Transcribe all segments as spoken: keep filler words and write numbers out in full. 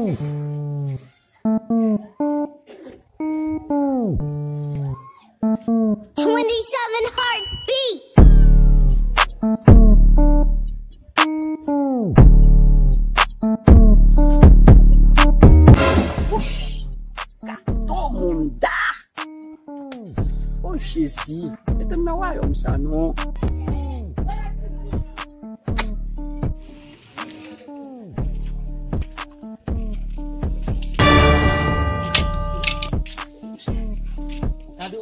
Twenty-seven hearts beat. Wouch! Gato mouda! O Jezi, mete m nan wayòm sa non. Ado,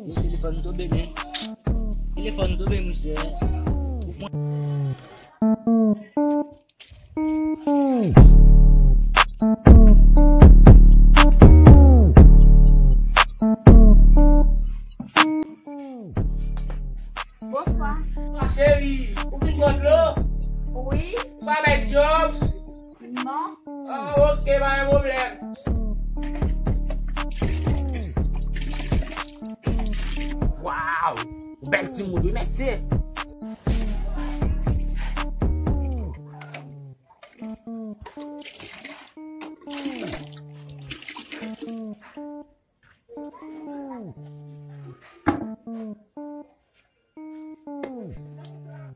yo telefòn tonbe men. Telefòn tonbe, misye. Bonswa. Bonswa, cheri. Ou vin bwè dlo? Wi. Ou pa bay djòb? Non. Oh, ok, pa gen pwoblèm. Waw! Ou bèl timoun, wi, mèsi.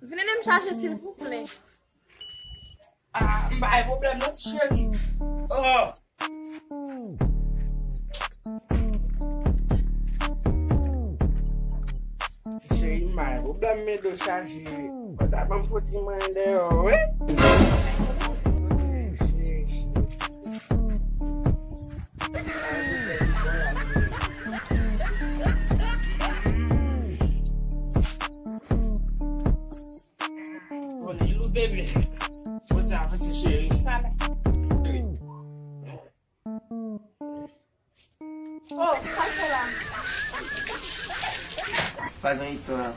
Vin ede m chaje, silvouplè. Ah, m pa gen pwoblèm non, cheri. Oh. Ti cheri, m pa gen pwoblèm, men do chaje. Ou ta ban m fon ti mwen deyò, wi. Konnen lou bebe. Bon, sa avanse, cheri. Oh, sa l fè la? Pa gen istwa.